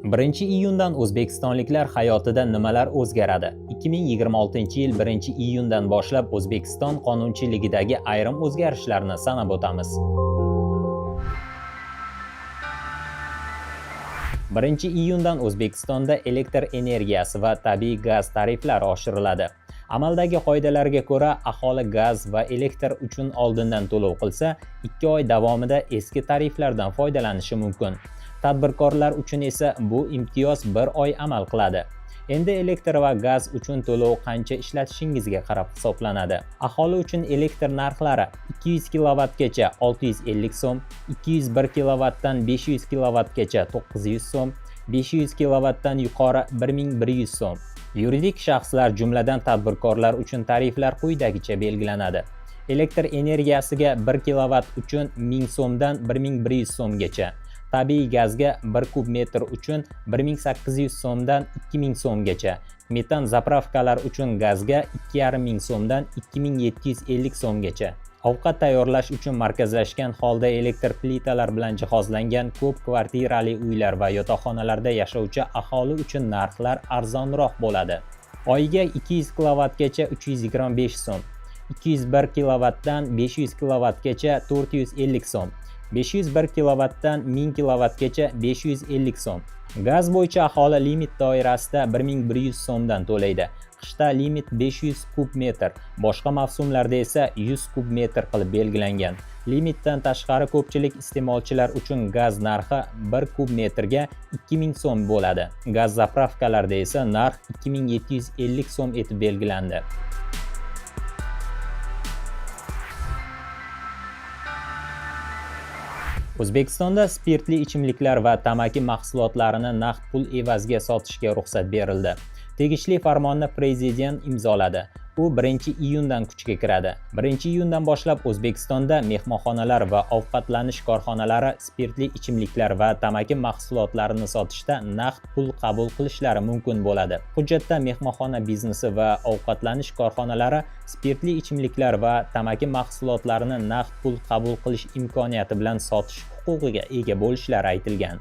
1-iyundan o'zbekistonliklar hayotida nimalar o'zgaradi? 2026-yil 1-iyundan boshlab O'zbekiston qonunchiligidagi ayrim o'zgarishlarni sanab o'tamiz. 1-iyundan O'zbekistonda elektr energiyasi va tabiiy gaz tariflari oshiriladi. Amaldagi qoidalarga ko'ra, aholi gaz va elektr uchun oldindan to'lov qilsa, 2 oy davomida eski tariflardan foydalanishi mumkin. Tadbirkorlar uchun esa bu imtiyoz 1 oy amal qiladi. Endi elektr va gaz uchun to'lov qancha ishlatishingizga qarab hisoblanadi. Aholi uchun elektr narxlari 200 kilovatgacha 650 so'm, 201 kilovatdan 500 kilovatgacha 900 so'm, 500 kilovatdan yuqori 1100 so'm. Yuridik shaxslar, jumladan tadbirkorlar uchun tariflar quyidagicha belgilanadi. Elektr energiyasiga 1 kilovat uchun 1000 so'mdan 1100 so'mgacha, tabiiy gazga 1 kub metr uchun 1800 so'mdan 2000 so'mgacha, metan zapravkalar uchun gazga 2500 so'mdan 2750 so'mgacha. Ovqat tayyorlash uchun markazlashgan holda elektr plitalar bilan jihozlangan ko'p kvartirali uylar va yotoqxonalarda yashovchi aholi uchun narxlar arzonroq bo'ladi. Oyiga 200 kilovatgacha 325 so'm, 201 kilovatdan 500 kilovatgacha 450 so'm, 501 kilovatdan 1000 kilovatgacha 550 so'm. Gaz bo'yicha aholi limit doirasida 1100 so'mdan to'laydi. Qishda limit 500 kub metr, boshqa mavsumlarda esa 100 kub metr qilib belgilangan. Limitdan tashqari ko'pchilik iste'molchilar uchun gaz narxi 1 kub metrga 2000 so'm bo'ladi. Gaz zapravkalarda esa narx 2750 so'm etib belgilandi. O'zbekistonda spirtli ichimliklar va tamaki mahsulotlarini naqd pul evaziga sotishga ruxsat berildi. Tegishli farmonni prezident imzoladi. U 1-iyundan kuchga kiradi. 1-iyundan boshlab O'zbekistonda mehmonxonalar va ovqatlanish korxonalari spirtli ichimliklar va tamaki mahsulotlarini sotishda naqd pul qabul qilishlari mumkin bo'ladi. Hujjatda mehmonxona biznesi va ovqatlanish korxonalari spirtli ichimliklar va tamaki mahsulotlarini naqd pul qabul qilish imkoniyati bilan sotish huquqiga ega bo'lishlari aytilgan.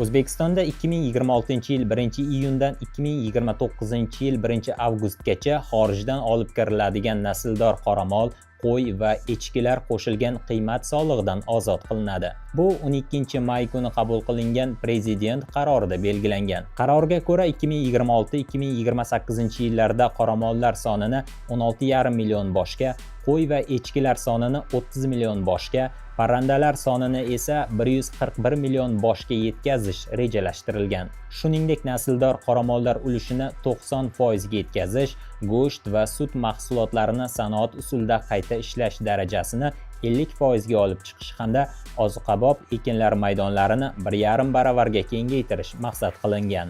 O'zbekistonda 2026-yil 1-iyundan 2029-yil 1-avgustgacha xorijdan olib kiriladigan nasldor qoramol, qo'y va echkilar qo'shilgan qiymat solig'idan ozod qilinadi. Bu 12 may kuni qabul qilingan prezident qarorida belgilangan. Qarorga ko'ra 2026-2028 yillarda qoramollar sonini 16,5 million boshga, qo'y va echkilar sonini 30 million boshga, parrandalar sonini esa 141 million boshga yetkazish rejalashtirilgan. Shuningdek, nasldor qoramollar ulushini 90% ga yetkazish, go'sht va sut mahsulotlarini sanoat usulida qayta ishlash darajasini 50% ga olib chiqish hamda ozuqabop ekinlar maydonlarini 1,5 baravarga kengaytirish maqsad qilingan.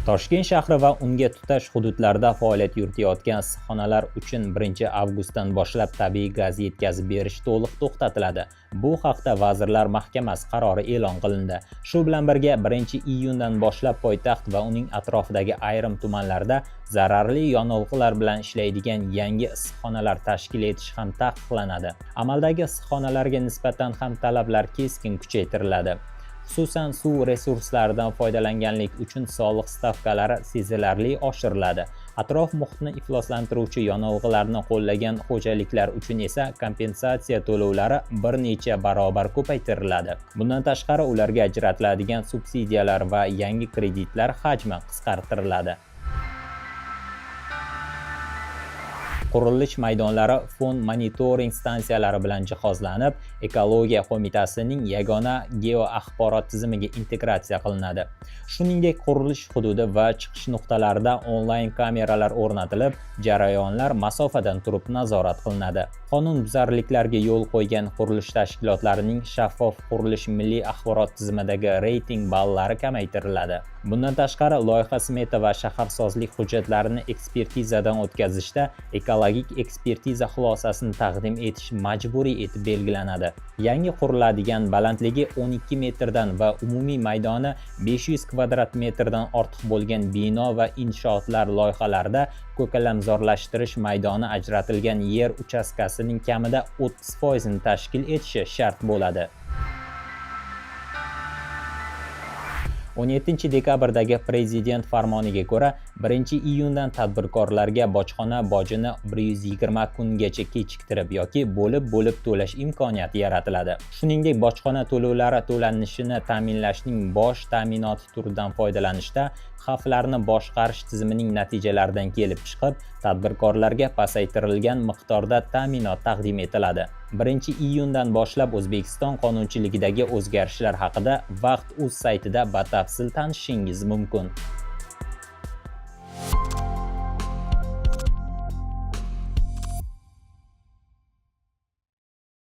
Toshkent shahri va unga tutash hududlarda faoliyat yuritayotgan issiqxonalar uchun 1-avgustdan boshlab tabiiy gaz yetkazib berish to'liq to'xtatiladi. Bu haqda Vazirlar Mahkamasi qarori e'lon qilindi. Shu bilan birga 1-iyundan boshlab poytaxt va uning atrofidagi ayrim tumanlarda zararli yonilg'ilar bilan ishlaydigan yangi issiqxonalar tashkil etish ham taqiqlanadi. Amaldagi issiqxonalarga nisbatan ham talablar keskin kuchaytiriladi. Xususan, suv resurslaridan foydalanganlik uchun soliq stavkalari sezilarli oshiriladi. Atrof muhitni ifloslantiruvchi yonilg'ilarni qo'llagan xo'jaliklar uchun esa kompensatsiya to'lovlari bir necha barobar ko'paytiriladi. Bundan tashqari, ularga ajratiladigan subsidiyalar va yangi kreditlar hajmi qisqartiriladi. Qurilish maydonlari fon monitoring stansiyalari bilan jihozlanib, Ekologiya qo'mitasining yagona geoaxborot tizimiga integratsiya qilinadi. Shuningdek, qurilish hududi va chiqish nuqtalarida onlayn kameralar o'rnatilib, jarayonlar masofadan turib nazorat qilinadi. Qonunbuzarliklarga yo'l qo'ygan qurilish tashkilotlarining shaffof qurilish milliy axborot tizimidagi reyting ballari kamaytiriladi. Bundan tashqari, loyiha, smeta va shaharsozlik hujjatlarini ekspertizadan o'tkazishda ekologik ekspertiza xulosasini taqdim etish majburiy etib belgilanadi. Yangi quriladigan, balandligi 12 metrdan va umumiy maydoni 500 kvadrat metrdan ortiq bo'lgan bino va inshootlar loyihalarida ko'kalamzorlashtirish maydoni ajratilgan yer uchastkasining kamida 30 foizini tashkil etishi shart bo'ladi. 17 dekabrdagi Prezident farmoniga ko'ra, 1 iyundan tadbirkorlarga bojxona bojini 120 kungacha kechiktirib yoki bo'lib-bo'lib to'lash imkoniyati yaratiladi. Shuningdek, bojxona to'lovlari to'lanishini ta'minlashning boj ta'minoti turidan foydalanishda xavflarni boshqarish tizimining natijalaridan kelib chiqib, tadbirkorlarga pasaytirilgan miqdorda ta'minot taqdim etiladi. 1 iyundan boshlab O'zbekiston qonunchiligidagi o'zgarishlar haqida Vaqt.uz saytida batafsil tanishishingiz mumkin.